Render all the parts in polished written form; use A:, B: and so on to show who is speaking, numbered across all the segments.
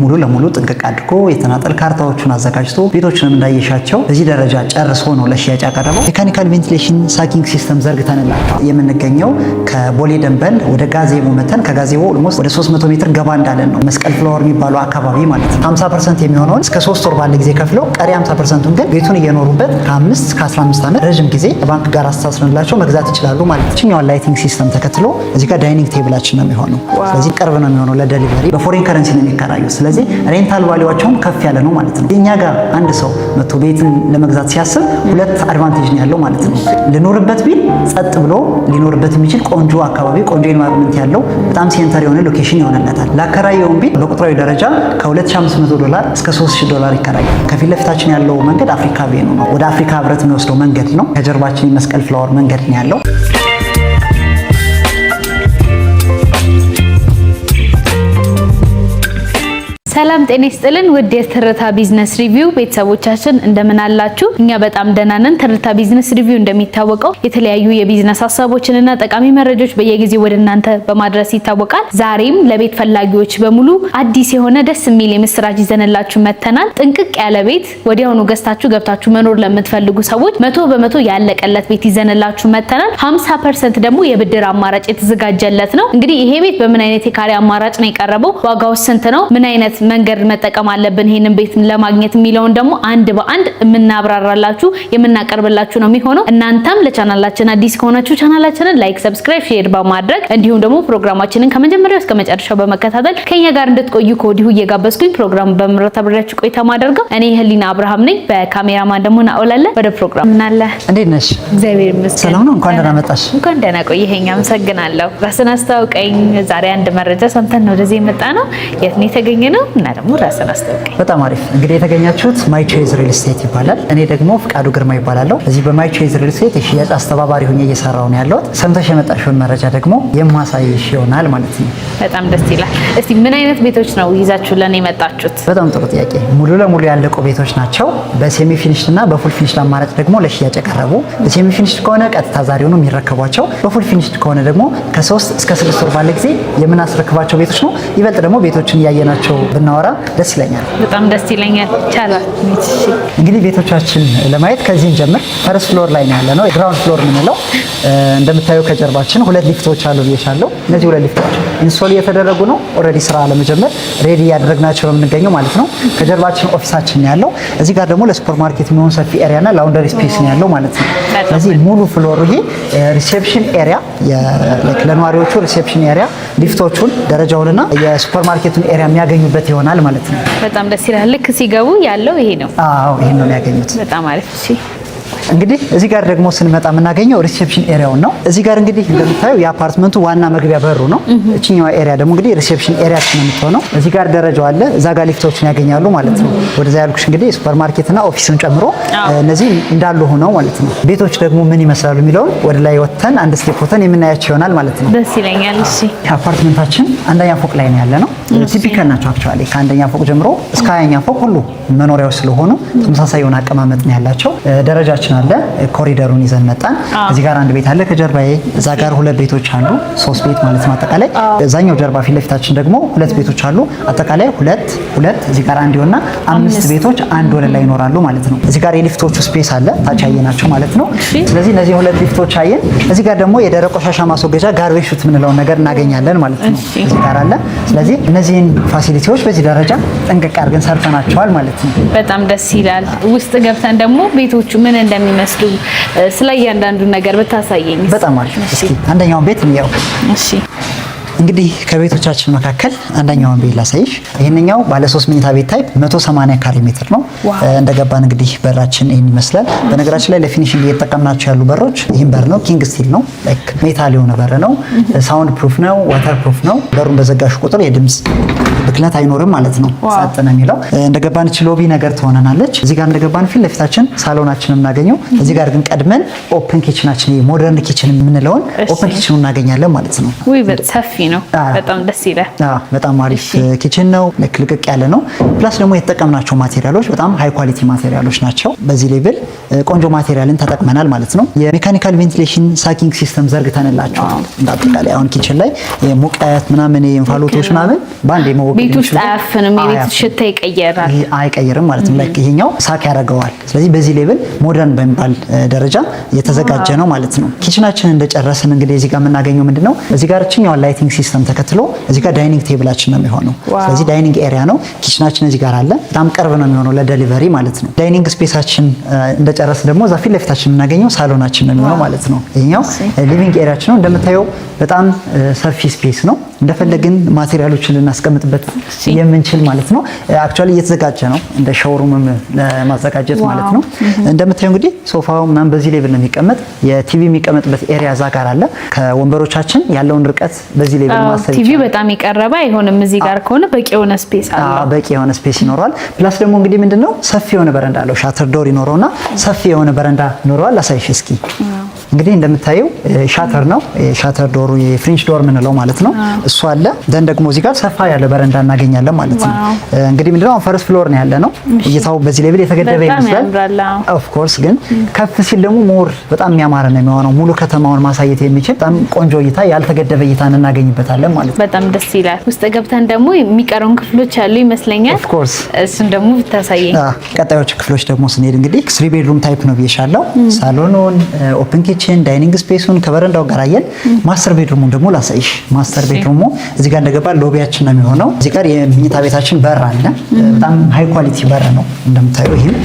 A: ሙሉ ለሙሉ ጥንቅቅ አድርጎ የተናጠል ካርታዎቹን አዘጋጅቶ ቤቶችንም እንዳየሻቸው በዚህ ደረጃ ጨርሶ ነው ለሽያጭ ያቀረበው። Mechanical ventilation sucking system ዘርግተንላቸዋል። የምንገኘው ከቦሌ ደንበል ወደ ጋዜቦ መተን ከጋዜቦ almost ወደ 300 ሜትር ገባ እንዳለን ነው፣ መስቀል ፍላወር የሚባለው አካባቢ ማለት ነው። 50% የሚሆነውን እስከ 3 ወር ባለ ጊዜ ከፍለው ቀሪ 50%ቱን ግን ቤቱን እየኖሩበት ከ5 እስከ 15 ዓመት ረዥም ጊዜ ከባንክ ጋር አስተሳስረንላቸው መግዛት ይችላሉ ማለት ነው። ይችኛዋን lighting system ተከትሎ እዚህ ጋር dining table ኣችን ነው የሚሆነው። ስለዚህ ቅርብ ነው የሚሆነው ለ delivery። በ foreign currency ነው የሚከራዩት። ስለዚህ rental value ዋቸውም ከፍ ያለ ነው ማለት ነው። እኛ ጋር አንድ ሰው መጥቶ ቤትን ለመግዛት ሲያስብ ሁለት advantage ነው ያለው ማለት ነው። ልኖርበት ቢል ጸጥ ብሎ ሊኖርበት የሚችል ቆንጆ አካባቢ፣ ቆንጆ environment ያለው፣ በጣም center የሆነ location ይሆንለታል። ላከራየውም ቢል በቁጥራዊ ደረጃ ከ2500 ዶላር እስከ 3000 ዶላር ይከራያል። ከፊት ለፊታችን ያለው መንገድ አፍሪካ avenue ነው። ወደ አፍሪካ ህብረት የሚወስደው መንገድ ነው። ከጀርባችን የመስቀል ፍላወር መንገድ ነው ያለው።
B: ሰላም ጤና ይስጥልን ውድ የትርታ ቢዝነስ ሪቪው ቤተሰቦቻችን፣ እንደምን አላችሁ? እኛ በጣም ደህና ነን። ትርታ ቢዝነስ ሪቪው እንደሚታወቀው የተለያዩ የቢዝነስ ሀሳቦችንና ጠቃሚ መረጃዎች በየጊዜው ወደ እናንተ በማድረስ ይታወቃል። ዛሬም ለቤት ፈላጊዎች በሙሉ አዲስ የሆነ ደስ የሚል የምስራች ይዘንላችሁ መጥተናል። ጥንቅቅ ያለ ቤት ወዲያውኑ ገዝታችሁ ገብታችሁ መኖር ለምትፈልጉ ሰዎች 100% ያለቀለት ቤት ይዘንላችሁ መጥተናል። 50% ደግሞ የብድር አማራጭ የተዘጋጀለት ነው። እንግዲህ ይሄ ቤት በምን አይነት የካሬ አማራጭ ነው የቀረበው? ዋጋው ስንት ነው? ምን አይነት መንገድ መጠቀም አለብን ይሄንን ቤት ለማግኘት የሚለውን ደግሞ አንድ በአንድ የምናብራራላችሁ፣ የምናቀርብላችሁ ነው የሚሆነው። እናንተም ለቻናላችን አዲስ ከሆናችሁ ቻናላችንን like፣ subscribe፣ share በማድረግ እንዲሁም ደግሞ ፕሮግራማችንን ከመጀመሪያው እስከ መጨረሻው በመከታተል ከኛ ጋር እንድትቆዩ ከወዲሁ እየጋበዝኩኝ ፕሮግራም በመምራት አብሬያችሁ ቆይታ ማደርገው እኔ ህሊና አብርሃም ነኝ። በካሜራማን ደግሞ ናኦል አለ። ወደ ፕሮግራም ምናለ።
A: እንዴት ነሽ?
B: እግዚአብሔር ይመስገን።
A: ሰላም ነው። እንኳን ደህና መጣሽ።
B: እንኳን ደህና ቆየኸኝ። አመሰግናለሁ። ራስን አስተዋውቀኝ። ዛሬ አንድ መረጃ ሰምተን ነው ወደዚህ የመጣ ነው። የት ነው የተገኘነው? እና ደግሞ ራስን አስተዋውቀኝ።
A: በጣም አሪፍ። እንግዲህ የተገኛችሁት ማይ ቾይስ ሪል ስቴት ይባላል። እኔ ደግሞ ፍቃዱ ግርማ ይባላለሁ። እዚህ በማይ ቾይስ ሪል ስቴት የሽያጭ አስተባባሪ ሆኜ እየሰራሁ ነው ያለሁት። ሰምተሽ የመጣሽውን መረጃ ደግሞ የማሳይሽ ይሆናል ማለት ነው።
B: በጣም ደስ ይላል። እስቲ ምን አይነት ቤቶች ነው ይዛችሁልን የመጣችሁት?
A: በጣም ጥሩ ጥያቄ። ሙሉ ለሙሉ ያለቁ ቤቶች ናቸው። በ semi finished እና በ full finished አማራጭ ደግሞ ለሽያጭ የቀረቡ። በ semi finished ከሆነ ቀጥታ ዛሬውኑ የሚረከቧቸው፣ በ full finished ከሆነ ደግሞ ከ3 እስከ 6 ወር ባለ ጊዜ የምናስረክባቸው ቤቶች ነው። ይበልጥ ደግሞ ቤቶችን እያየናቸው ብናወራ ደስ ይለኛል።
B: በጣም ደስ ይለኛል። ይቻላል። እሺ።
A: እንግዲህ ቤቶቻችን ለማየት ከዚህ እንጀምር። First floor ላይ ነው ያለነው፣ ground floor የምንለው። እንደምታየው ከጀርባችን ሁለት ሊፍቶች አሉ ብዬሻለሁ። እነዚህ ሁለት ሊፍቶች install እየተደረጉ ነው። Already ስራ ለመጀመር ready እያደረግናቸው ነው የምንገኘው ማለት ነው። ከጀርባችን office ኣችን ነው ያለው። እዚህ ጋር ደግሞ ለሱፐር ማርኬት የሚሆን ሰፊ area እና laundry space ነው ያለው ማለት ነው። ስለዚህ ሙሉ floor ኡ ይሄ reception area፣ ለነዋሪዎቹ reception area፣ ሊፍቶቹን፣ ደረጃውንና የሱፐር ማርኬቱን area የሚያገኙበት ይሆናል ማለት ነው።
B: በጣም ደስ ይላል። ልክ ሲገቡ ያለው ይሄ ነው።
A: አዎ፣ ይሄን ነው የሚያገኙት።
B: በጣም አሪፍ። እሺ።
A: እንግዲህ እዚህ ጋር ደግሞ ስንመጣ የምናገኘው reception area ውን ነው። እዚህ ጋር እንግዲህ እንደምታየው የአፓርትመንቱ ዋና መግቢያ በሩ ነው። እችኛዋ area ደግሞ እንግዲህ reception area ችን ነው የምትሆነው። እዚህ ጋር ደረጃው አለ፣ እዛ ጋር ሊፍቶችን ያገኛሉ ማለት ነው። ወደዛ ያልኩሽ እንግዲህ ሱፐር ማርኬትና office ን ጨምሮ እነዚህ እንዳሉ ሆነው ማለት ነው። ቤቶች ደግሞ ምን ይመስላሉ የሚለውን ወደ ላይ ወጥተን፣ አንድ step ወጥተን የምናያቸው ይሆናል ማለት ነው።
B: ደስ ይለኛል። እሺ።
A: አፓርትመንታችን አንደኛ ፎቅ ላይ ነው ያለነው። Typical ናቸው actually፣ ከአንደኛ ፎቅ ጀምሮ እስከ 20ኛ ፎቅ ሁሉ መኖሪያዎች ስለሆኑ ተመሳሳይ የሆነ አቀማመጥ ነው ያላቸው። ደረጃችን አለ፣ ኮሪደሩን ይዘን መጣን። እዚህ ጋር አንድ ቤት አለ ከጀርባዬ፣ እዛ ጋር ሁለት ቤቶች አሉ፣ ሶስት ቤት ማለት ነው አጠቃላይ። እዛኛው ጀርባ ፊት ለፊታችን ደግሞ ሁለት ቤቶች አሉ። አጠቃላይ ሁለት ሁለት፣ እዚህ ጋር አንድ ይሆንና አምስት ቤቶች አንድ ወለል ላይ ይኖራሉ ማለት ነው። እዚህ ጋር የሊፍቶቹ space አለ፣ ታች ያየናቸው ማለት ነው። ስለዚህ እነዚህ ሁለት ሊፍቶች አየን። እዚህ ጋር ደግሞ የደረቅ ቆሻሻ ማስወገጃ garbage chute የምንለውን ነገር እናገኛለን ማለት ነው። እዚህ ጋር አለ። ስለዚህ እነዚህን facility ዎች በዚህ ደረጃ ጥንቅቅ አድርገን ሰርተናቸዋል ማለት ነው።
B: በጣም ደስ ይላል። ውስጥ ገብተን ደግሞ ቤቶቹ ምን እንደሚመስሉ ስለ እያንዳንዱ ነገር ብታሳየኝ።
A: በጣም አሪፍ። እስኪ አንደኛውን ቤት እንየው።
B: እሺ።
A: እንግዲህ ከቤቶቻችን መካከል አንደኛውን ቤት ላሳይሽ። ይህንኛው ባለ 3 መኝታ ቤት type 180 ካሬ ሜትር ነው። እንደገባን እንግዲህ በራችን ይህን ይመስላል። በነገራችን ላይ ለ finishing እየተጠቀምናቸው ያሉ በሮች ይህን በር ነው። King steel ነው፣ like metal የሆነ በር ነው። Sound proof ነው፣ water proof ነው። በሩን በዘጋሽ ቁጥር የድምፅ ብክለት አይኖርም ማለት ነው። ጸጥ ነው የሚለው። እንደገባን እች lobby ነገር ትሆነናለች። እዚህ ጋር እንደገባን ፊት ለፊታችን ሳሎናችን የምናገኘው፣ እዚህ ጋር ግን ቀድመን open kitchen ኣችን፣ modern kitchen የምንለውን open kitchen ኑ እናገኛለን ማለት ነው።
B: ውይ፣ ሰፊ ነው። በጣም ደስ ይላል።
A: በጣም አሪፍ kitchen ነው። ልቅቅ ያለ ነው። Plus ደግሞ የተጠቀምናቸው material ኦች በጣም high quality material ኦች ናቸው። በዚህ level ቆንጆ material ን ተጠቅመናል ማለት ነው። የ mechanical ventilation sucking system ዘርግተንላቸዋል። እንዳጠቃላይ አሁን kitchen ላይ ሙቀት ምናምን እንፋሎቶች ምናምን በአንድ የመወገድ
B: ቤት ውስጥ አያፍንም፣ የቤት ሽታ ይቀየራል፣
A: አይቀይርም ማለት ነው። Like ይሄኛው suck ያደርገዋል። ስለዚህ በዚህ level modern በሚባል ደረጃ የተዘጋጀ ነው ማለት ነው። Kitchen ኣችንን እንደጨረስን እንግዲህ እዚህ ጋር የምናገኘው ምንድነው? እዚህ ጋር እችኛዋን lighting system ተከትሎ እዚህ ጋር dining table ኣችን ነው የሚሆነው። ስለዚህ dining area ነው። Kitchen ኣችን እዚህ ጋር አለ። በጣም ቅርብ ነው የሚሆነው ለ delivery ማለት ነው። Dining space ኣችን እንደጨረስን ደግሞ እዛ ፊት ለፊታችን የምናገኘው ሳሎናችን ነው የሚሆነው ማለት ነው። ይሄኛው living area ኣችን ነው። እንደምታየው በጣም ሰፊ space ነው። እንደፈለግን material ኦችን ልናስቀምጥበት የምንችል ማለት ነው። Actually እየተዘጋጀ ነው እንደ showroom ም ለማዘጋጀት ማለት ነው። እንደምታየው እንግዲህ ሶፋው ምናምን በዚህ level ነው የሚቀመጥ። የቲቪ የሚቀመጥበት area እዛ ጋር አለ። ከወንበሮቻችን ያለውን ርቀት በዚህ level ማሰብ
B: ቲቪ በጣም የቀረበ አይሆንም። እዚህ ጋር ከሆነ በቂ የሆነ space አለው።
A: በቂ የሆነ space ይኖረዋል። Plus ደግሞ እንግዲህ ምንድነው ሰፊ የሆነ በረንዳ አለው። Shutter door ይኖረውና ሰፊ የሆነ በረንዳ ይኖረዋል። ላሳይሽ እስኪ። እንግዲህ እንደምታየው shutter ነው። Shutter door ኡ የ French door የምንለው ማለት ነው። እሱ አለ። Then ደግሞ እዚህ ጋር ሰፋ ያለ በረንዳ እናገኛለን ማለት ነው። እንግዲህ ምንድነው አሁን first floor ነው ያለ ነው። እይታው በዚህ level የተገደበ ይመስላል። Of course ግን ከፍ ሲል ደግሞ more በጣም የሚያማረ ነው የሚሆነው። ሙሉ ከተማውን ማሳየት የሚችል በጣም ቆንጆ እይታ፣ ያልተገደበ እይታን እናገኝበታለን ማለት ነው።
B: በጣም ደስ ይላል። ውስጥ ገብተን ደግሞ የሚቀረውን ክፍሎች ያሉ ይመስለኛል።
A: Of course።
B: እሱን ደግሞ ብታሳየኝ።
A: ቀጣዮቹ ክፍሎች ደግሞ ስንሄድ እንግዲህ three bedroom type ነው ብዬሻለሁ። ሳሎኑን፣ open kitchen፣ dining space ኡን ከበረንዳው ጋር አየን። Master bedroom ኡን ደግሞ ላሳይሽ። Master bedroom ኡ እዚህ ጋር እንደገባ lobby ያችን ነው የሚሆነው። እዚህ ጋር የመኝታ ቤታችን በር አለ። በጣም high quality በር ነው እንደምታዩ። ይህም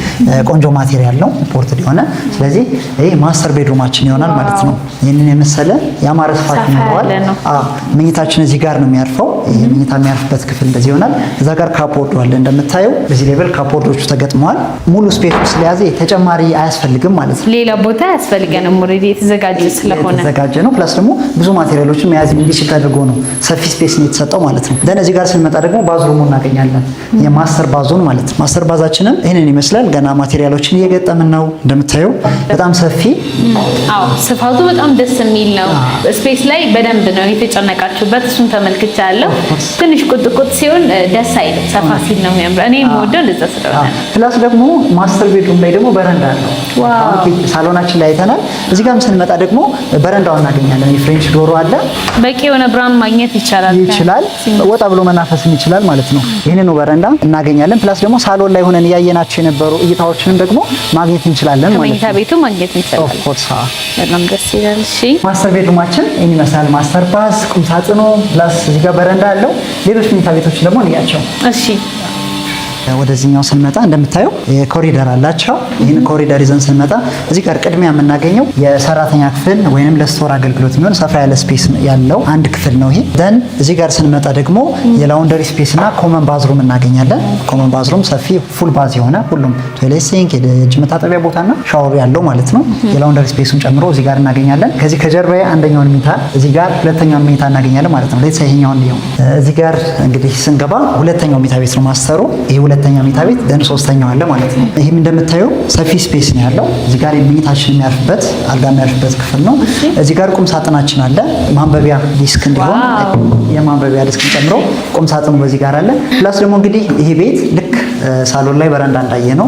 A: ቆንጆ material ነው imported የሆነ። ስለዚህ ይህ master bedroom ኣችን ይሆናል ማለት ነው። ይህንን የመሰለ ያማረ ስፋት ይኖረዋል። መኝታችን እዚህ ጋር ነው የሚያርፈው። ይህ መኝታ የሚያርፍበት ክፍል እንደዚህ ይሆናል። እዛ ጋር cupboard ኡ አለ እንደምታየው። በዚህ level cupboard ኦቹ ተገጥመዋል። ሙሉ space ኡ ስለያዘ ተጨማሪ አያስፈልግም ማለት ነው።
B: ሌላ ቦታ አያስፈልገንም። Already የተዘጋጀ ስለሆነ
A: የተዘጋጀ ነው። Plus ደግሞ ብዙ material ኦችን መያዝ እንዲችል ተደርጎ ነው ሰፊ space ነው የተሰጠው ማለት ነው። Then እዚህ ጋር ስንመጣ ደግሞ bathroom ኡ እናገኛለን። የ master bath ኡን ማለት ነው። Master bath ኣችንም ይህንን ይመስላል። ገና material ኦችን እየገጠምን ነው። እንደምታየው በጣም ሰፊ።
B: አዎ፣ ስፋቱ በጣም ደስ የሚል ነው። Space ላይ በደንብ ነው የተጨነቃችሁበት። እሱን ተመልክቻለሁ። ትንሽ ቁጥቁጥ ሲሆን ደስ አይልም። ሰፋ ሲል ነው የሚያምረው። እኔ የምወደው እንደዛ ስለሆነ።
A: Plus ደግሞ master bedroom ላይ ደግሞ በረንዳ አለው። ሳሎናችን ላይ አይተናል። እዚህ ጋርም ስንመጣ ደግሞ በረንዳው እናገኛለን። የ French door ኡ አለ።
B: በቂ የሆነ ብርሃን ማግኘት ይቻላል።
A: ይችላል። ወጣ ብሎ መናፈስም ይችላል ማለት ነው። ይህንኑ በረንዳ እናገኛለን። Plus ደግሞ ሳሎን ላይ ሆነን እያየናቸው የነበሩ እይታዎችንም ደግሞ ማግኘት እንችላለን ማለት ነው።
B: ከመኝታ ቤቱ ማግኘት እንችላለን።
A: Of course።
B: በጣም ደስ ይላል። እሺ።
A: Master bedroom ኣችን ይህን ይመስላል። Master bath፣ ቁም ሳጥኑ plus እዚህ ጋር በረንዳ አለው። ሌሎች መኝታ ቤቶች ደግሞ እንያቸው።
B: እሺ።
A: ወደዚህኛው ስንመጣ እንደምታየው ኮሪደር አላቸው። ይህን ኮሪደር ይዘን ስንመጣ እዚህ ጋር ቅድሚያ የምናገኘው የሰራተኛ ክፍል ወይንም ለ store አገልግሎት የሚሆን ሰፋ ያለ space ያለው አንድ ክፍል ነው ይሄ። Then እዚህ ጋር ስንመጣ ደግሞ የ laundry space እና common bathroom እናገኛለን። Common bathroom ሰፊ full bath የሆነ ሁሉም toilet፣ sink፣ የእጅ መታጠቢያ ቦታና ሻወር ያለው ማለት ነው። የ laundry space ኡን ጨምሮ እዚህ ጋር እናገኛለን። ከዚህ ከጀርባዬ አንደኛውን መኝታ፣ እዚህ ጋር ሁለተኛውን መኝታ እናገኛለን ማለት ነው። Let's ይሄኛውን ይኸው። እዚህ ጋር እንግዲህ ስንገባ ሁለተኛው መኝታ ቤት ነው master ኡ። ይሄ ሁለተኛ መኝታ ቤት፣ then ሶስተኛው አለ ማለት ነው። ይህም እንደምታየው ሰፊ space ነው ያለው። እዚህ ጋር መኝታችን የሚያርፍበት አልጋ የሚያርፍበት ክፍል ነው። እዚህ ጋር ቁም ሳጥናችን አለ። ማንበቢያ desk እንዲሆን የማንበቢያ desk ን ጨምሮ ቁም ሳጥኑ በዚህ ጋር አለ። Plus ደግሞ እንግዲህ ይሄ ቤት ልክ ሳሎን ላይ በረንዳ እንዳየነው፣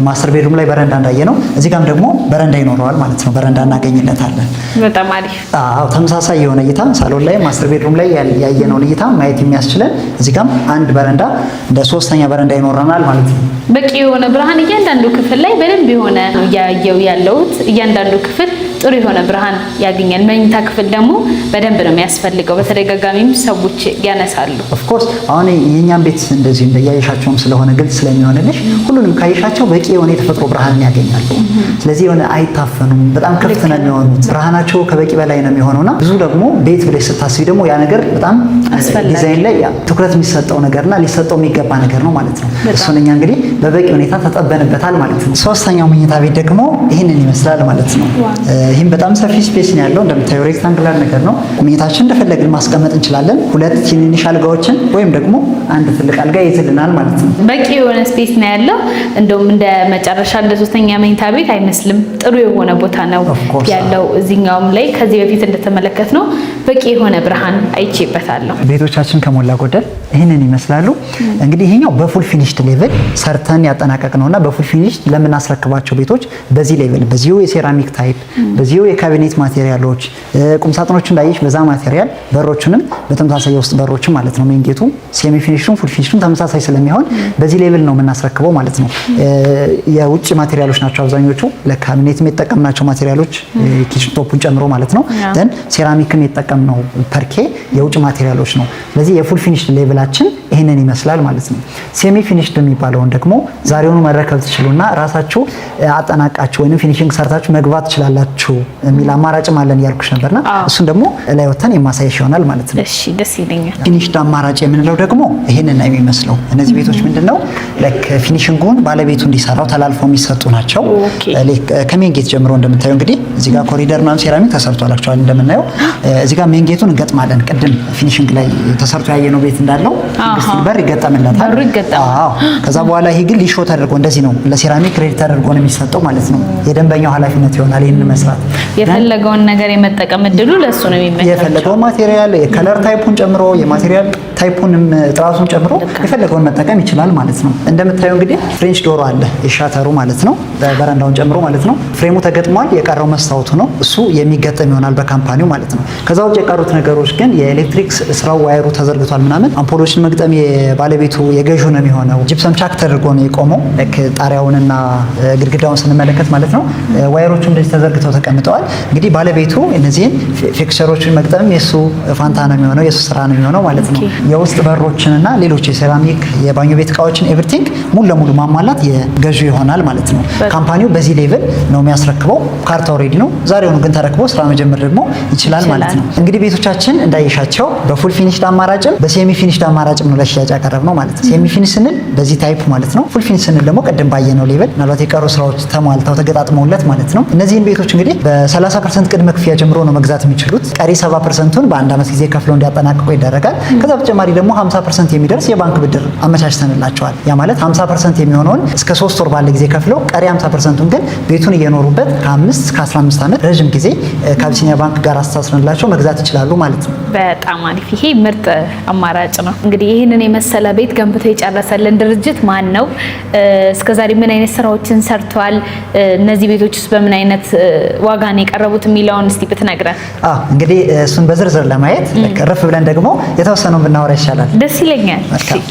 A: master bedroom ላይ በረንዳ እንዳየነው፣ እዚህ ጋርም ደግሞ በረንዳ ይኖረዋል ማለት ነው። በረንዳ እናገኝለታለን።
B: በጣም አሪፍ።
A: አዎ፣ ተመሳሳይ የሆነ እይታ ሳሎን ላይ master bedroom ላይ ያየነውን እይታ ማየት የሚያስችለን እዚህ ጋርም አንድ በረንዳ እንደ ሶስተኛ በረንዳ ይኖረናል ማለት ነው።
B: በቂ የሆነ ብርሃን እያንዳንዱ ክፍል ላይ በደንብ የሆነ እያየው ያለሁት እያንዳንዱ ክፍል ጥሩ የሆነ ብርሃን ያገኛል። መኝታ ክፍል ደግሞ በደንብ ነው የሚያስፈልገው። በተደጋጋሚም ሰዎች ያነሳሉ።
A: Of course፣ አሁን የእኛም ቤት እንደዚህ እንደያየሻቸውም ስለሆነ ግልጽ ስለሚሆንልሽ ሁሉንም ካየሻቸው በቂ የሆነ የተፈጥሮ ብርሃንን ያገኛሉ። ስለዚህ የሆነ አይታፈኑም፣ በጣም ክፍት ነው የሚሆኑት። ብርሃናቸው ከበቂ በላይ ነው የሚሆነውና ብዙ ደግሞ ቤት ብለሽ ስታስቢ ደግሞ ያ ነገር በጣም ዲዛይን ላይ ትኩረት የሚሰጠው ነገርና ሊሰጠው የሚገባ ነገር ነው ማለት ነው። እሱን እኛ እንግዲህ በበቂ ሁኔታ ተጠበንበታል ማለት ነው። ሶስተኛው መኝታ ቤት ደግሞ ይህንን ይመስላል ማለት ነው። ይህም በጣም ሰፊ space ነው ያለው። እንደምታየው rectangular ነገር ነው። መኝታችን እንደፈለግን ማስቀመጥ እንችላለን። ሁለት ትንንሽ አልጋዎችን ወይም ደግሞ አንድ ትልቅ አልጋ ይይዝልናል ማለት ነው።
B: በቂ የሆነ space ነው ያለው። እንደውም እንደ መጨረሻ እንደ ሶስተኛ መኝታ ቤት አይመስልም። ጥሩ የሆነ ቦታ ነው ያለው። እዚህኛውም ላይ ከዚህ በፊት እንደተመለከትነው በቂ የሆነ ብርሃን አይቼበታለሁ።
A: ቤቶቻችን ከሞላ ጎደል ይህንን ይመስላሉ። እንግዲህ ይሄኛው በ full finished level ሰርተን ያጠናቀቅነውና በ full finished ለምናስረክባቸው ቤቶች በዚህ level በዚሁ የሴራሚክ type በዚሁ የ cabinet material ኦች ቁምሳጥኖቹ እንዳየሽ በዛ material በሮቹንም በተመሳሳይ የውስጥ በሮችን ማለት ነው main gate ኡ semi finish ኡም full finish ኡም ተመሳሳይ ስለሚሆን በዚህ level ነው የምናስረክበው ማለት ነው። የውጭ material ኦች ናቸው አብዛኞቹ። ለካቢኔትም የተጠቀምናቸው material ኦች kitchen top ኡን ጨምሮ ማለት ነው። Then ሴራሚክም የተጠቀምነው ፐርኬ የውጭ material ኦች ነው። ስለዚህ የ full finished level ኣችን ይህንን ይመስላል ማለት ነው። Semi finished የሚባለውን ደግሞ ዛሬውኑ መረከብ ትችሉና ራሳችሁ አጠናቃችሁ ወይም finishing ሰርታችሁ መግባት ትችላላችሁ የሚል አማራጭም አለን እያልኩሽ ነበርና እሱን ደግሞ ላይ ወተን የማሳየሽ ይሆናል ማለት ነው።
B: እሺ፣ ደስ ይለኛል።
A: Finished አማራጭ የምንለው ደግሞ ይህንን ነው የሚመስለው። እነዚህ ቤቶች ምንድነው like finishing ኡን ባለቤቱ እንዲሰራው ተላልፎ የሚሰጡ ናቸው። ከ main gate ጀምሮ እንደምታየው እንግዲህ እዚህ ጋር ኮሪደር ምናምን ሴራሚክ ተሰርቷል። Actually እንደምናየው እዚህ ጋር main gate ኡን እንገጥማለን። ቅድም finishing ላይ ተሰርቶ ያየነው ቤት እንዳለው steel በር ይገጠምለታል።
B: በሩ ይገጠማል።
A: አዎ። ከዛ በኋላ ይሄ ግን ሊሾ ተደርጎ እንደዚህ ነው ለሴራሚክ ready ተደርጎ ነው የሚሰጠው ማለት ነው። የደንበኛው ኃላፊነት ይሆናል ይህንን መስራት።
B: የፈለገውን ነገር የመጠቀም እድሉ ለሱ ነው የሚመቸው።
A: የፈለገውን material የ color type ኡን ጨምሮ የ material type ኡንም ጥራቱን ጨምሮ የፈለገውን መጠቀም ይችላል ማለት ነው። እንደምታየው እንግዲህ French door አለ የ shutter ኡ ማለት ነው፣ በረንዳውን ጨምሮ ማለት ነው። Frame ኡ ተገጥሟል። የቀረው መስታወቱ ነው። እሱ የሚገጠም ይሆናል በ company ው ማለት ነው። ከዛ ውጭ የቀሩት ነገሮች ግን የኤሌክትሪክ ስራው wire ኡ ተዘርግቷል ምናምን፣ አምፖሎችን መግጠም የባለቤቱ የገዢው ነው የሚሆነው። Gypsum chalk ተደርጎ ነው የቆመው። ልክ ጣሪያውንና ግድግዳውን ስንመለከት ማለት ነው። Wire ኦቹ እንደዚህ ተዘርግተው ተቀምጠዋል። እንግዲህ ባለቤቱ እነዚህን fixture ኦችን መግጠም የሱ ፋንታ ነው የሚሆነው፣ የሱ ስራ ነው የሚሆነው ማለት ነው። የውስጥ በሮችንና ሌሎች የሴራሚክ የባኞ ቤት እቃዎችን everything ሙሉ ለሙሉ ማሟላት የገዢው ይሆናል ማለት ነው። Company ው በዚህ level ነው የሚያስረክበው። ካርታው ready ነው። ዛሬውኑ ግን ተረክቦ ስራ መጀመር ደግሞ ይችላል ማለት ነው። እንግዲህ ቤቶቻችን እንዳየሻቸው በ full finished አማራጭም በ semi finished አማራጭም ነው ለሽያጭ ያቀረብነው ማለት ነው። Semi finish ስንል በዚህ type ማለት ነው። Full finish ስንል ደግሞ ቅድም ባየነው level ምናልባት የቀሩ ስራዎች ተሟልተው ተገጣጥመውለት ማለት ነው። እነዚህን ቤቶች እንግዲህ በ30% ቅድመ ክፍያ ጀምሮ ነው መግዛት የሚችሉት። ቀሪ 70%ቱን በአንድ ዓመት ጊዜ ከፍለው እንዲያጠናቅቁ ይደረጋል። ከዛ በተጨማሪ ደግሞ 50% የሚደርስ የባንክ ብድር አመቻችተንላቸዋል። ያ ማለት 50% የሚሆነውን እስከ 3 ወር ባለ ጊዜ ከፍለው ቀሪ 50%ቱን ግን ቤቱን እየኖሩበት ከ5 እስከ 15 ዓመት ረዥም ጊዜ ከአቢሲኒያ ባንክ ጋር አስተሳስረንላቸው መግዛት ይችላሉ ማለት ነው።
B: በጣም አሪፍ። ይሄ ምርጥ አማራጭ ነው። እንግዲህ ይህንን የመሰለ ቤት ገንብቶ የጨረሰልን ድርጅት ማን ነው? እስከዛሬ ምን አይነት ስራዎችን ሰርቷል? እነዚህ ቤቶች ውስጥ በምን አይነት ዋጋ ነው የቀረቡት የሚለውን እስቲ ብትነግረን።
A: አዎ፣ እንግዲህ እሱን በዝርዝር ለማየት ረፍ ብለን ደግሞ የተወሰነውን ብናወራ ይሻላል።
B: ደስ ይለኛል።
A: መልካም።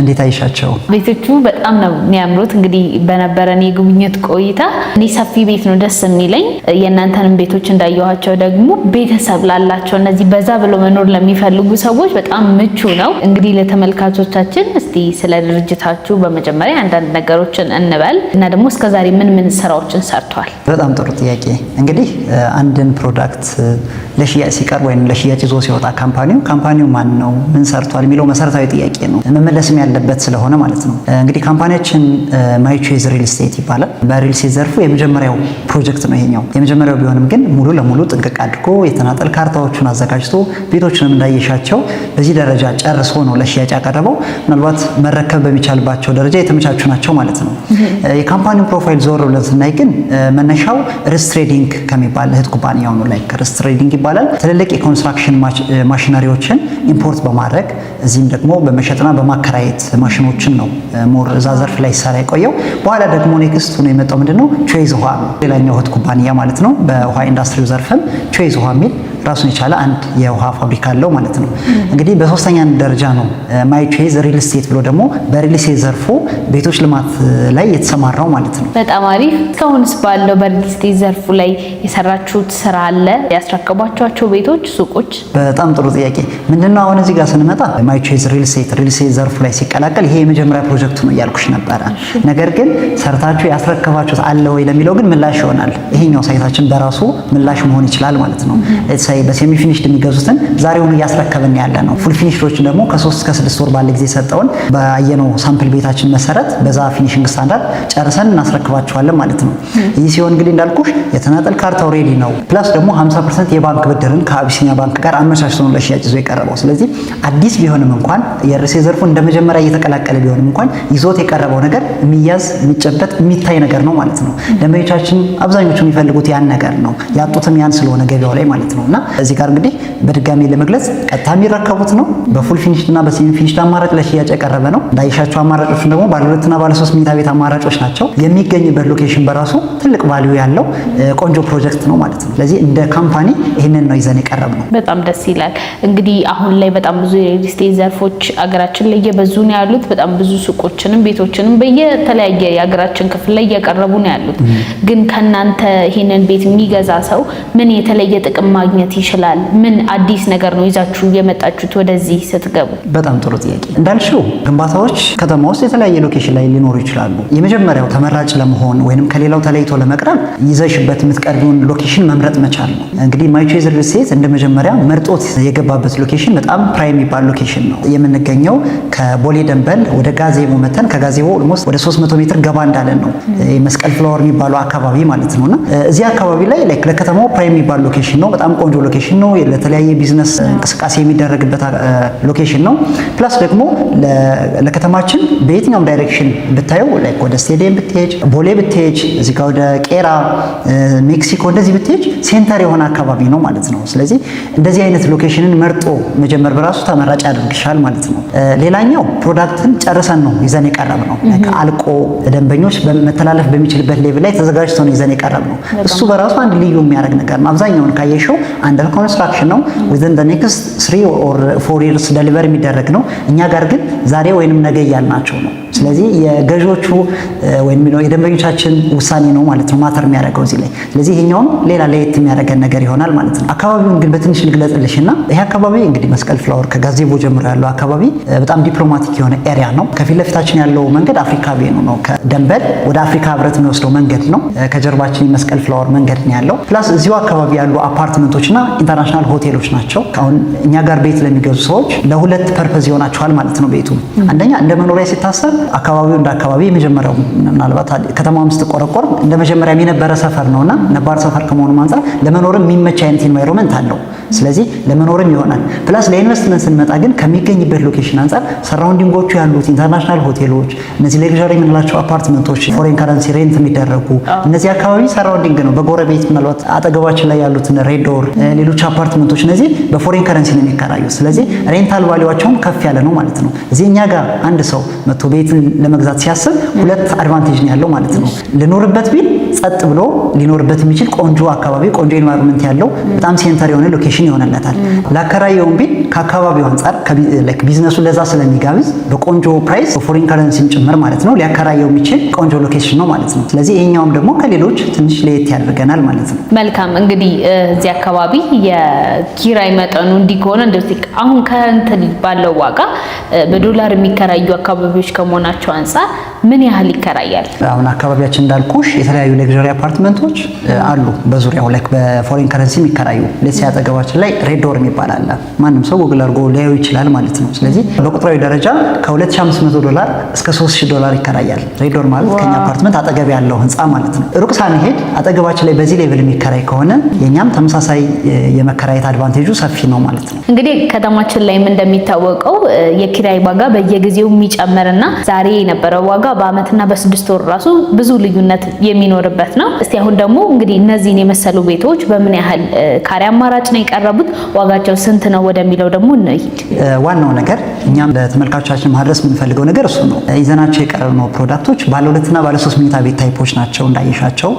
A: እንዴት አይሻቸው?
B: ቤቶቹ በጣም ነው የሚያምሩት። እንግዲህ በነበረን የጉብኝት ቆይታ እኔ ሰፊ ቤት ነው ደስ የሚለኝ። የእናንተንም ቤቶች እንዳየኋቸው ደግሞ ቤተሰብ ላላቸው እነዚህ በዛ ብሎ መኖር ለሚፈልጉ ሰዎች በጣም ምቹ ነው። እንግዲህ ለተመልካቾቻችን እስቲ ስለ ድርጅታችሁ በመጀመሪያ አንዳንድ ነገሮችን እንበል እና ደግሞ እስከዛሬ ምን ምን ስራዎችን ሰርቷል?
A: በጣም ጥሩ ጥያቄ። እንግዲህ አንድን product ለሽያጭ ሲቀርብ ወይም ለሽያጭ ይዞ ሲወጣ company ው ማን ነው፣ ምን ሰርቷል የሚለው መሰረታዊ ጥያቄ ነው፣ መመለስም ያለበት ስለሆነ ማለት ነው። እንግዲህ company ያችን My Choice Real Estate ይባላል። በ real estate ዘርፉ የመጀመሪያው ፕሮጀክት ነው ይሄኛው። የመጀመሪያው ቢሆንም ግን ሙሉ ለሙሉ ጥንቅቅ አድርጎ የተናጠል ካርታዎቹን አዘጋጅቶ ቤቶችንም እንዳየሻቸው በዚህ ደረጃ ጨርሶ ነው ለሽያጭ ያቀረበው። ምናልባት መረከብ በሚቻልባቸው ደረጃ የተመቻቹ ናቸው ማለት ነው። የ company ውን profile ዞር ብለን ስናይ ግን መነሻው ርስት Trading ከሚባል እህት ኩባንያው ነው። Like ርስት Trading ይባላል። ትልልቅ የ construction machinery ዎችን import በማድረግ እዚህም ደግሞ በመሸጥና በማከራየት ማሽኖችን ነው more እዛ ዘርፍ ላይ ሲሰራ የቆየው። በኋላ ደግሞ next ሆኖ የመጣው ምንድነው Choice ውሃ ነው። ሌላኛው እህት ኩባንያ ማለት ነው። በውሃ ኢንዱስትሪው ዘርፍም Choice ውሃ የሚል ራሱን የቻለ አንድ የውሃ ፋብሪካ አለው ማለት ነው። እንግዲህ በሶስተኛ ደረጃ ነው My Choice Real Estate ብሎ ደግሞ በ real estate ዘርፉ ቤቶች ልማት ላይ የተሰማራው ማለት ነው።
B: በጣም አሪፍ። እስካሁንስ ባለው በ real estate ዘርፉ ላይ የሰራችሁት ስራ አለ? ያስረከቧቸኋቸው ቤቶች፣ ሱቆች?
A: በጣም ጥሩ ጥያቄ። ምንድነው አሁን እዚህ ጋር ስንመጣ My Choice Real Estate ዘርፉ ላይ ሲቀላቀል ይሄ የመጀመሪያ ፕሮጀክቱ ነው እያልኩሽ ነበረ። ነገር ግን ሰርታችሁ ያስረከባችሁት አለ ወይ ለሚለው ግን ምላሽ ይሆናል። ይሄኛው site ኣችን በራሱ ምላሽ መሆን ይችላል ማለት ነው። Let's say Let's say በ semi finished የሚገዙትን ዛሬውኑ እያስረከብን ያለ ነው። Full finished ኦችን ደግሞ ከ3 እስከ 6 ወር ባለ ጊዜ ሰጠውን ባየነው sample ቤታችን መሰረት በዛ finishing standard ጨርሰን እናስረክባቸዋለን ማለት ነው። ይህ ሲሆን እንግዲህ እንዳልኩሽ የተናጠል ካርታው ready ነው። Plus ደግሞ 50% የባንክ ብድርን ከአቢሲኒያ ባንክ ጋር አመቻችቶ ነው ለሽያጭ ይዞ የቀረበው። ስለዚህ አዲስ ቢሆንም እንኳን የርሴ ዘርፉን እንደ መጀመሪያ እየተቀላቀለ ቢሆንም እንኳን ይዞት የቀረበው ነገር የሚያዝ፣ የሚጨበጥ፣ የሚታይ ነገር ነው ማለት ነው። ደንበኞቻችን አብዛኞቹ የሚፈልጉት ያን ነገር ነው። ያጡትም ያን ስለሆነ ገበያው ላይ ማለት ነው። እና እዚህ ጋር እንግዲህ በድጋሚ ለመግለጽ ቀጥታ የሚረከቡት ነው። በ full finished እና በ semi finished አማራጭ ለሽያጭ የቀረበ ነው። እንዳየሻቸው አማራጮችን ደግሞ ባለ ሁለትና ባለ ሶስት መኝታ ቤት አማራጮች ናቸው። የሚገኝበት location በራሱ ትልቅ value ያለው ቆንጆ ፕሮጀክት ነው ማለት ነው። ስለዚህ እንደ company ይህንን ነው ይዘን የቀረብነው።
B: በጣም ደስ ይላል። እንግዲህ አሁን ላይ በጣም ብዙ የ real estate ዘርፎች አገራችን ላይ እየበዙ ነው ያሉት። በጣም ብዙ ሱቆችንም ቤቶችንም በየተለያየ የሀገራችን ክፍል ላይ እያቀረቡ ነው ያሉት። ግን ከናንተ ይሄንን ቤት የሚገዛ ሰው ምን የተለየ ጥቅም ማግኘት ይችላል? ምን አዲስ ነገር ነው ይዛችሁ የመጣችሁት ወደዚህ ስትገቡ?
A: በጣም ጥሩ ጥያቄ። እንዳልሽው ግንባታዎች ከተማ ውስጥ የተለያየ location ላይ ሊኖሩ ይችላሉ። የመጀመሪያው ተመራጭ ለመሆን ወይንም ከሌላው ተለይቶ ለመቅረብ ይዘሽበት የምትቀርቢውን location መምረጥ መቻል ነው። እንግዲህ My Choice Real Estate እንደ መጀመሪያ መርጦት የገባበት location በጣም prime የሚባል location ነው። የምንገኘው ከቦሌ ደንበል ወደ ጋዜቦ መተን ከጋዜቦ almost ወደ 300 ሜትር ገባ እንዳለን ነው፣ መስቀል ፍላወር የሚባለው አካባቢ ማለት ነው። እና እዚህ አካባቢ ላይ ለከተማው prime የሚባል location ነው። በጣም ቆንጆ location ነው። ለተለያየ ቢዝነስ እንቅስቃሴ የሚደረግበት location ነው። Plus ደግሞ ለከተማችን በየትኛውም direction ብታየው ወደ ስቴዲየም ብትሄጅ፣ ቦሌ ብትሄጅ፣ እዚህ ጋር ወደ ቄራ፣ ሜክሲኮ እንደዚህ ብትሄጅ center የሆነ አካባቢ ነው ማለት ነው። ስለዚህ እንደዚህ አይነት location ን መርጦ መጀመር በራሱ ተመራጭ ያደርግሻል ማለት ነው። ሌላኛው product ን ጨርሰን ነው ይዘን የቀረብነው። አልቆ ደንበኞች መተላለፍ በሚችልበት level ላይ ተዘጋጅቶ ነው ይዘን የቀረብነው። እሱ በራሱ አንድ ልዩ የሚያደርግ ነገር ነው። አብዛኛውን ካየሽው under construction ነው፣ within the next 3 or 4 years deliver የሚደረግ ነው። እኛ ጋር ግን ዛሬ ወይንም ነገ እያልናቸው ነው። ስለዚህ የገዢዎቹ ወይም የደንበኞቻችን ውሳኔ ነው ማለት ነው matter የሚያደርገው እዚህ ላይ። ስለዚህ ይሄኛውም ሌላ ለየት የሚያደርገን ነገር ይሆናል ማለት ነው። አካባቢውን ግን በትንሽ ልግለጽልሽና ይሄ አካባቢ እንግዲህ መስቀል ፍላወር ከጋዜቦ ጀምሮ ያለው አካባቢ በጣም diplomatic የሆነ area ነው። ከፊት ለፊታችን ያለው መንገድ አፍሪካ avenue ነው። ከደንበል ወደ አፍሪካ ህብረት የሚወስደው መንገድ ነው። ከጀርባችን የመስቀል ፍላወር መንገድ ነው ያለው። Plus እዚሁ አካባቢ ያሉ አፓርትመንቶችና international ሆቴሎች ናቸው። አሁን እኛ ጋር ቤት ለሚገዙ ሰዎች ለሁለት purpose ይሆናቸዋል ማለት ነው ቤቱ። አንደኛ እንደ መኖሪያ ሲታሰብ አካባቢው እንደ አካባቢ የመጀመሪያው ምናልባት ከተማዋም ስትቆረቆር እንደ መጀመሪያ የነበረ ሰፈር ነውና ነባር ሰፈር ከመሆኑ አንጻር ለመኖርም የሚመች አይነት environment አለው። ስለዚህ ለመኖርም ይሆናል። Plus ለኢንቨስትመንት ስንመጣ ግን ከሚገኝበት location አንጻር surrounding ኦቹ ያሉት international ሆቴሎች፣ እነዚህ luxury የምንላቸው አፓርትመንቶች፣ foreign currency rent የሚደረጉ እነዚህ አካባቢ surrounding ነው። በጎረቤት ምናልባት አጠገባችን ላይ ያሉትን Red Door፣ ሌሎች አፓርትመንቶች እነዚህ በ foreign currency ነው የሚከራዩት። ስለዚህ rental value ዋቸውም ከፍ ያለ ነው ማለት ነው። እዚህ እኛ ጋር አንድ ሰው መጥቶ ቤትን ለመግዛት ሲያስብ ሁለት advantage ነው ያለው ማለት ነው። ልኖርበት ቢል ጸጥ ብሎ ሊኖርበት የሚችል ቆንጆ አካባቢ፣ ቆንጆ environment ያለው በጣም center የሆነ location ይሆንለታል። ላከራየውም ቢል ከአካባቢው አንጻር ቢዝነሱ ለዛ ስለሚጋብዝ በቆንጆ price በ foreign currency ም ጭምር ማለት ነው ሊያከራየው የሚችል ቆንጆ location ነው ማለት ነው። ስለዚህ ይሄኛውም ደግሞ ከሌሎች ትንሽ ለየት ያደርገናል ማለት ነው።
B: መልካም፣ እንግዲህ እዚህ አካባቢ የኪራይ መጠኑ እንዲህ ከሆነ እንደዚህ አሁን ከእንትን ባለው ዋጋ በዶላር የሚከራዩ አካባቢዎች ከመሆናቸው አንጻር ምን ያህል ይከራያል?
A: አሁን አካባቢያችን እንዳልኩሽ የተለያዩ luxury አፓርትመንቶች አሉ በዙሪያው like በ foreign currency የሚከራዩ። Let's say አጠገባችን ላይ Red Door የሚባል አለ። ማንም ሰው ጉግል አድርጎ ሊያዩ ይችላል ማለት ነው። ስለዚህ በቁጥራዊ ደረጃ ከ2500 ዶላር እስከ 3000 ዶላር ይከራያል። Red Door ማለት ከኛ አፓርትመንት አጠገብ ያለው ህንፃ ማለት ነው። ሩቅ ሳንሄድ አጠገባችን ላይ በዚህ level የሚከራይ ከሆነ የኛም ተመሳሳይ የመከራየት advantage ኡ ሰፊ ነው ማለት ነው።
B: እንግዲህ ከተማችን ላይም እንደሚታወቀው የኪራይ ዋጋ በየጊዜው የሚጨምርና ዛሬ የነበረው ዋጋ በአመትና በ6 ወር ራሱ ብዙ ልዩነት የሚኖርበት ነው። እስቲ አሁን ደግሞ እንግዲህ እነዚህን የመሰሉ ቤቶች በምን ያህል ካሬ አማራጭ ነው የቀረቡት፣ ዋጋቸው ስንት ነው ወደሚለው ደግሞ እንሂድ።
A: ዋናው ነገር እኛም ለተመልካቾቻችን ማድረስ የምንፈልገው ነገር እሱ ነው። ይዘናቸው የቀረብነው product ኦች ባለ ሁለትና ባለ ሶስት መኝታ ቤት type ኦች ናቸው እንዳየሻቸው።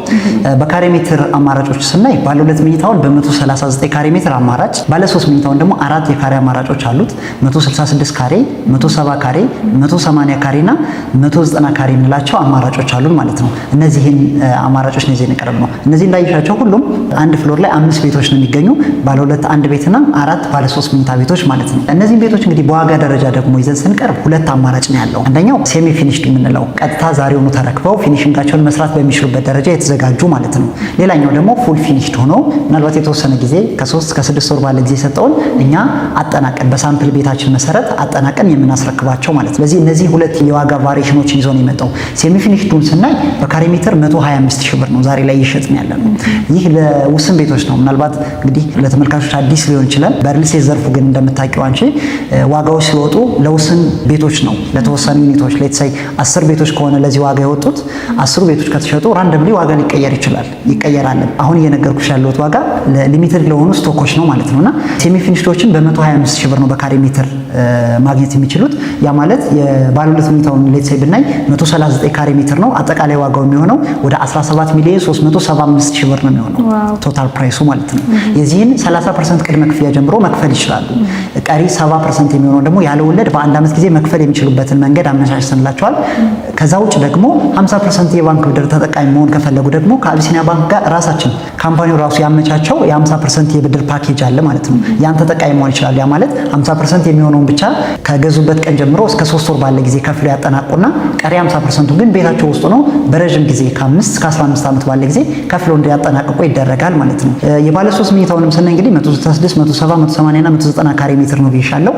A: በካሬ ሜትር አማራጮች ስናይ ባለ ሁለት መኝታውን በ139 ካሬ ሜትር አማራጭ፣ ባለ ሶስት መኝታውን ደግሞ አራት የካሬ አማራጮች አሉት። 166 ካሬ፣ 170 ካሬ፣ 180 ካሬ እና 190 ካሬ የምንላቸው አማራጮች አሉን ማለት ነው። እነዚህን አማራጮች ነው ይዘን የቀረብነው። እነዚህ እንዳየሻቸው ሁሉም አንድ floor ላይ አምስት ቤቶች ነው የሚገኙ፣ ባለ ሁለት አንድ ቤትና አራት ባለ ሶስት መኝታ ቤቶች ማለት ነው። እነዚህን ቤቶች እንግዲህ በዋጋ ደረጃ ደግሞ ይዘን ስንቀርብ ሁለት አማራጭ ነው ያለው። አንደኛው semi finished የምንለው ቀጥታ ዛሬውኑ ተረክበው finishing ኣቸውን መስራት በሚችሉበት ደረጃ የተዘጋጁ ማለት ነው። ሌላኛው ደግሞ full finished ሆኖ ምናልባት የተወሰነ ጊዜ ከ3 እስከ 6 ወር ባለ ጊዜ ሰጠውን እኛ አጠናቀን በ sample ቤታችን መሰረት አጠናቀን የምናስረክባቸው ማለት ነው። ስለዚህ እነዚህ ሁለት የዋጋ variation ኦችን ይዞ ነው የመጣው። Semi finished ኡን ስናይ በካሬ ሜትር 125 ሺህ ብር ነው ዛሬ ላይ እየሸጥን ያለ ነው። ይህ ለውስን ቤቶች ነው። ምናልባት እንግዲህ ለተመልካቾች አዲስ ሊሆን ይችላል። በ real estate ዘርፉ ግን እንደምታውቂው አንቺ ዋጋዎች ሲወጡ ለውስን ቤቶች ነው፣ ለተወሰኑ unit ኦች። Let's say 10 ቤቶች ከሆነ ለዚህ ዋጋ የወጡት፣ 10ሩ ቤቶች ከተሸጡ randomly ዋጋ ሊቀየር ይችላል፣ ይቀየራል። አሁን እየነገርኩሽ ያለሁት ዋጋ limited ለሆኑ stock ኦች ነው ማለት ነውና semi finished ኦችን በ125 ሺህ ብር ነው በካሬ ሜትር ማግኘት የሚችሉት። ያ ማለት የባለ ሁለት መኝታውን let's say ብናይ 139 ካሬ ሜትር ነው። አጠቃላይ ዋጋው የሚሆነው ወደ 17 ሚሊዮን 375 ሺህ ብር ነው የሚሆነው total price ኡ ማለት ነው። የዚህን 30% ቅድመ ክፍያ ጀምሮ መክፈል ይችላሉ። ቀሪ 70% የሚሆነው ደግሞ ያለ ወለድ በአንድ ዓመት ጊዜ መክፈል የሚችሉበትን መንገድ አመቻችተንላቸዋል። ከዛ ውጭ ደግሞ 50% የባንክ ብድር ተጠቃሚ መሆን ከፈለጉ ደግሞ ከአቢሲኒያ ባንክ ጋር ራሳችን company ው ራሱ ያመቻቸው የ50% የብድር ፓኬጅ አለ ማለት ነው። ያን ተጠቃሚ መሆን ይችላሉ። ያ ማለት 50% የሚሆነውን ብቻ ከገዙበት ቀን ጀምሮ እስከ 3 ወር ባለ ጊዜ ከፍለው ያጠናቁና ቀሪ 50% ቱ ግን ቤታቸው ውስጥ ነው በረዥም ጊዜ ከ5 እስከ 15 ዓመት ባለ ጊዜ ከፍለው እንዲያጠናቅቁ ይደረጋል ማለት ነው። የባለ ሶስት መኝታውንም ስናይ እንግዲህ 166፣ 170፣ 180 እና 190 ካሬ ሜትር ነው ብዬሻለሁ።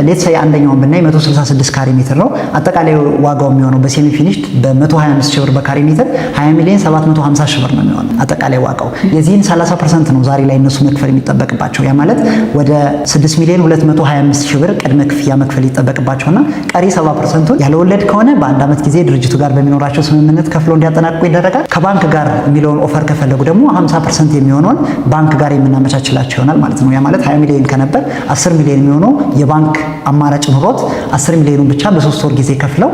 A: Let's say አንደኛውን ብናይ 166 ካሬ ሜትር ነው። አጠቃላይ ዋጋው የሚሆነው በ semi finished በ125 ሺህ ብር በካሬ ሜትር 20 ሚሊዮን 750 ሺህ ብር ነው የሚሆነው አጠቃላይ ዋጋው። የዚህን 30% ነው ዛሬ ላይ እነሱ መክፈል የሚጠበቅባቸው። ያ ማለት ወደ 6 ሚሊዮን 225 ሺህ ብር ቅድመ ክፍያ መክፈል ይጠበቅባቸውና ቀሪ 70% ቱን ያለ ወለድ ከሆነ በአንድ ዓመት ጊዜ ድርጅቱ ጋር በሚኖራቸው ስምምነት ከፍለው እንዲያጠናቅቁ ይደረጋል። ከባንክ ጋር የሚለውን offer ከፈለጉ ደግሞ 50% የሚሆነውን ባንክ ጋር የምናመቻችላቸው ይሆናል ማለት ነው። ያ ማለት 20 ሚሊዮን ከነበር 10 ሚሊዮን የሚሆነው የባንክ አማራጭ ኑሮት 10 ሚሊዮኑን ብቻ በ3 ወር ጊዜ ከፍለው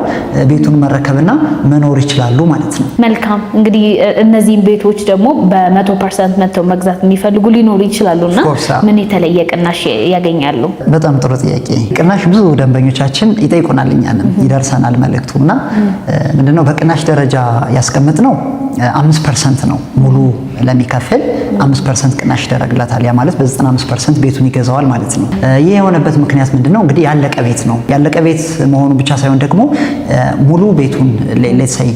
A: ቤቱን መረከብና መኖር ይችላሉ ማለት ነው።
B: መልካም፣ እንግዲህ እነዚህን ቤቶች ደግሞ በ100% መጥተው መግዛት የሚፈልጉ ሊኖሩ ይችላሉ እና ምን የተለየ ቅናሽ ያገኛሉ?
A: በጣም ጥሩ ጥያቄ። ቅናሽ ብዙ ደንበኞቻችን ይጠይቁናል፣ እኛንም ይደርሰናል መልእክቱ። እና ምንድነው በቅናሽ ደረጃ ያስቀመጥነው 5% ነው። ሙሉ ለሚከፍል 5% ቅናሽ ይደረግለታል። ያ ማለት በ95% ቤቱን ይገዛዋል ማለት ነው። ይህ የሆነበት ምክንያት ምንድነው? እንግዲህ ያለቀ ቤት ነው። ያለቀ ቤት መሆኑ ብቻ ሳይሆን ደግሞ ሙሉ ቤቱን let's say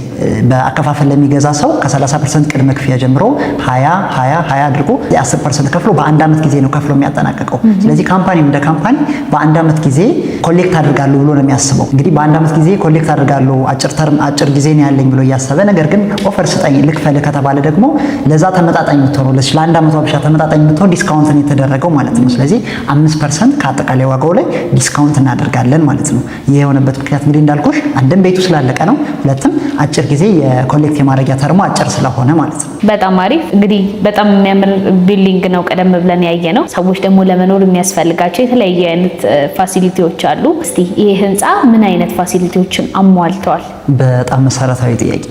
A: በአከፋፈል ለሚገዛ ሰው ከ30% ቅድመ ክፍያ ጀምሮ 20፣ 20፣ 20 አድርጎ 10% ከፍሎ በአንድ ዓመት ጊዜ ነው ከፍሎ የሚያጠናቅቀው። ስለዚህ company እንደ company በአንድ ዓመት ጊዜ collect አድርጋለሁ ብሎ ነው የሚያስበው። እንግዲህ በአንድ ዓመት ጊዜ collect አድርጋለሁ፣ አጭር term፣ አጭር ጊዜ ነው ያለኝ ብሎ እያሰበ ነገር ግን offer ስጠኝ ልክፈልህ ከተባለ ደግሞ ለዛ ተመጣጣኝ የምትሆነው፣ ለአንድ ዓመቷ ብቻ ተመጣጣኝ የምትሆን discount ነው የተደረገው ማለት ነው። ስለዚህ 5% ከአጠቃላይ ዋጋው ላይ discount እናደርጋለን ማለት ነው። ይህ የሆነበት ምክንያት እንግዲህ እንዳልኩሽ አንድም ቤቱ ስላለቀ ነው፣ ሁለትም አጭር ጊዜ የ collect የማድረጊያ term ኡ አጭር ስለሆነ ማለት ነው።
B: በጣም አሪፍ። እንግዲህ በጣም የሚያምር building ነው ቀደም ብለን ያየነው። ሰዎች ደግሞ ለመኖር የሚያስፈልጋቸው የተለያየ አይነት facility ዎች አሉ። እስቲ ይህ ህንፃ ምን አይነት facility ዎችን አሟልተዋል?
A: በጣም መሰረታዊ ጥያቄ።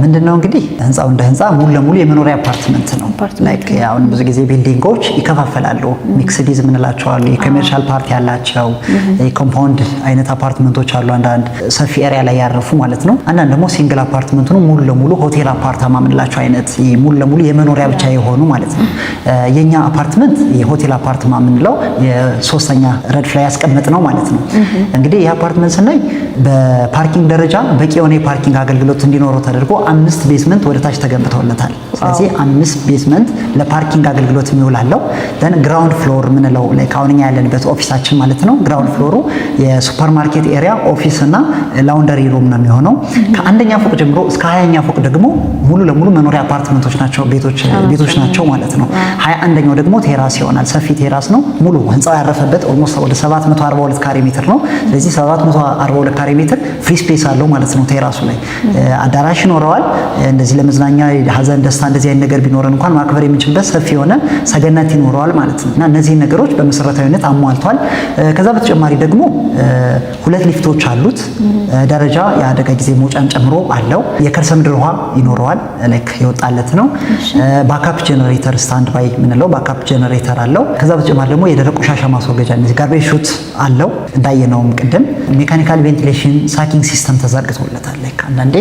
A: ምንድነው እንግዲህ ህንፃው እንደ ህንፃ ሙሉ ለሙሉ የመኖሪያ አፓርትመንት ነው። Like አሁን ብዙ ጊዜ building ኦች ይከፋፈላሉ። Mixed use የምንላቸው አሉ። የ commercial part ያላቸው የ compound አይነት አፓርትመንቶች አሉ። አንዳንድ ሰፊ area ላይ ያረፉ ማለት ነው። አንዳንድ ደግሞ single apartment ነው፣ ሙሉ ለሙሉ ሆቴል አፓርታማ የምንላቸው አይነት ሙሉ ለሙሉ የመኖሪያ ብቻ የሆኑ ማለት ነው። የኛ አፓርትመንት የሆቴል አፓርትማ የምንለው የሶስተኛ ረድፍ ላይ ያስቀመጥነው ማለት ነው። እንግዲህ ይህ አፓርትመንት ስናይ በ parking ደረጃ በቂ የሆነ የ parking አገልግሎት እንዲኖረው ተደርጎ አምስት basement ወደ ታች ተገንብተውለታል። ስለዚህ አምስት basement ለ parking አገልግሎት የሚውል አለው። Then ground floor የምንለው like አሁን እኛ ያለንበት office ኣችን ማለት ነው። Ground floor ኡ የ supermarket area፣ office እና laundry room ነው የሚሆነው። ከአንደኛ ፎቅ ጀምሮ እስከ 20ኛ ፎቅ ደግሞ ሙሉ ለሙሉ መኖሪያ አፓርትመንቶች ናቸው፣ ቤቶች ናቸው ማለት ነው። 21ኛው ደግሞ terrace ይሆናል። ሰፊ terrace ነው። ሙሉ ህንፃው ያረፈበት almost ወደ 742 ካሬ ሜትር ነው። ስለዚህ 742 ካሬ ሜትር free space አለው ማለት ነው። Terrace ኡ ላይ አዳራሽ ይኖረዋል። እንደዚህ ለመዝናኛ፣ ሀዘን፣ ደስታ እንደዚህ አይነት ነገር ነገር ቢኖረን እንኳን ማክበር የምንችልበት ሰፊ የሆነ ሰገነት ይኖረዋል ማለት ነው እና እነዚህን ነገሮች በመሰረታዊነት አሟልቷል። ከዛ በተጨማሪ ደግሞ ሁለት ሊፍቶች አሉት። ደረጃ የአደጋ ጊዜ መውጫን ጨምሮ አለው። የከርሰ ምድር ውሃ ይኖረዋል። Like የወጣለት ነው። Backup generator፣ stand by የምንለው backup generator አለው። ከዛ በተጨማሪ ደግሞ የደረቅ ቆሻሻ ማስወገጃ እነዚህ garbage chute አለው። እንዳየነውም ቅድም mechanical ventilation sucking system ተዘርግቶለታል። Like አንዳንዴ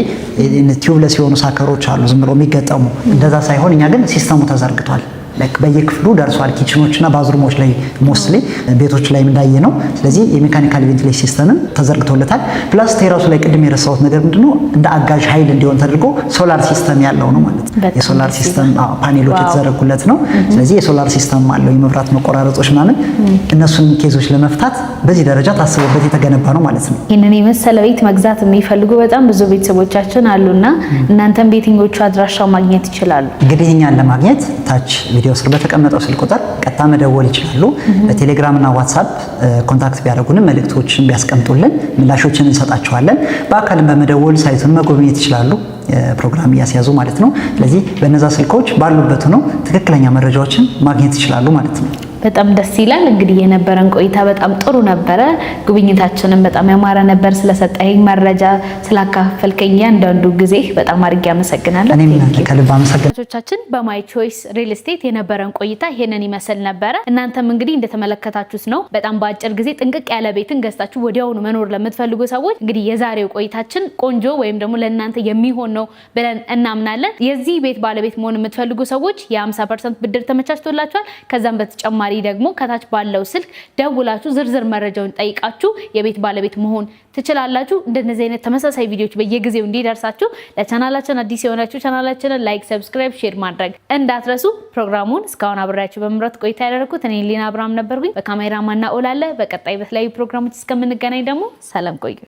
A: tubeless የሆኑ sucker ኦች አሉ ዝም ብሎ የሚገጠሙ፣ እንደዛ ሳይሆን እኛ ግን system ኡ ተዘርግቷል። Like በየክፍሉ ደርሷል። Kitchen ኦች እና bathroom ኦች ላይ mostly ቤቶች ላይ እንዳየነው። ስለዚህ የ mechanical ventilation system ም ተዘርግቶለታል። Plus terrace ኡ ላይ ቅድም የረሳሁት ነገር ምንድነው፣ እንደ አጋዥ ኃይል እንዲሆን ተደርጎ solar system ያለው ነው ማለት ነው። የ solar system panel ኦች የተዘረጉለት ነው። ስለዚህ የ solar system አለው። የመብራት መቆራረጦች ምናምን እነሱን case ኦች ለመፍታት በዚህ ደረጃ ታስቦበት የተገነባ ነው ማለት ነው።
B: ይህንን የመሰለ ቤት መግዛት የሚፈልጉ በጣም ብዙ ቤተሰቦቻችን አሉና እናንተም በየትኞቹ አድራሻው ማግኘት ይችላሉ?
A: እንግዲህ እኛን ለማግኘት ታች ቪዲዮ ስር በተቀመጠው ስልክ ቁጥር ቀጥታ መደወል ይችላሉ። በቴሌግራም እና ዋትሳፕ contact ቢያደርጉንም መልእክቶችን ቢያስቀምጡልን ምላሾችን እንሰጣቸዋለን። በአካልም በመደወል site ኡን መጎብኘት ይችላሉ፣ ፕሮግራም እያስያዙ ማለት ነው። ስለዚህ በእነዛ ስልኮች ባሉበት ሆነው ትክክለኛ መረጃዎችን ማግኘት ይችላሉ ማለት ነው።
B: በጣም ደስ ይላል። እንግዲህ የነበረን ቆይታ በጣም ጥሩ ነበረ። ጉብኝታችንም በጣም ያማረ ነበር። ስለሰጠኸኝ መረጃ፣ ስላካፈልከኝ እያንዳንዱ ጊዜ በጣም አድርጌ አመሰግናለሁ።
A: እኔም ከልብ አመሰግናለሁ።
B: ቻችን በ My Choice Real Estate የነበረን ቆይታ ይሄንን ይመስል ነበረ። እናንተም እንግዲህ እንደተመለከታችሁት ነው። በጣም በአጭር ጊዜ ጥንቅቅ ያለ ቤትን ገዝታችሁ ወዲያውኑ መኖር ለምትፈልጉ ሰዎች እንግዲህ የዛሬው ቆይታችን ቆንጆ ወይም ደግሞ ለእናንተ የሚሆን ነው ብለን እናምናለን። የዚህ ቤት ባለቤት መሆን የምትፈልጉ ሰዎች የ50% ብድር ተመቻችቶላችኋል። ከዛም በተጨማሪ ደግሞ ከታች ባለው ስልክ ደውላችሁ ዝርዝር መረጃውን ጠይቃችሁ የቤት ባለቤት መሆን ትችላላችሁ። እንደነዚህ አይነት ተመሳሳይ ቪዲዮዎች በየጊዜው እንዲደርሳችሁ ለቻናላችን አዲስ የሆናችሁ ቻናላችንን like፣ subscribe፣ share ማድረግ እንዳትረሱ። ፕሮግራሙን እስካሁን አብሬያችሁ በመምራት ቆይታ ያደረኩት እኔ ሊና አብርሃም ነበርኩኝ። በካሜራማና ኦላለ። በቀጣይ በተለያዩ ፕሮግራሞች እስከምንገናኝ ደግሞ ሰላም ቆዩ።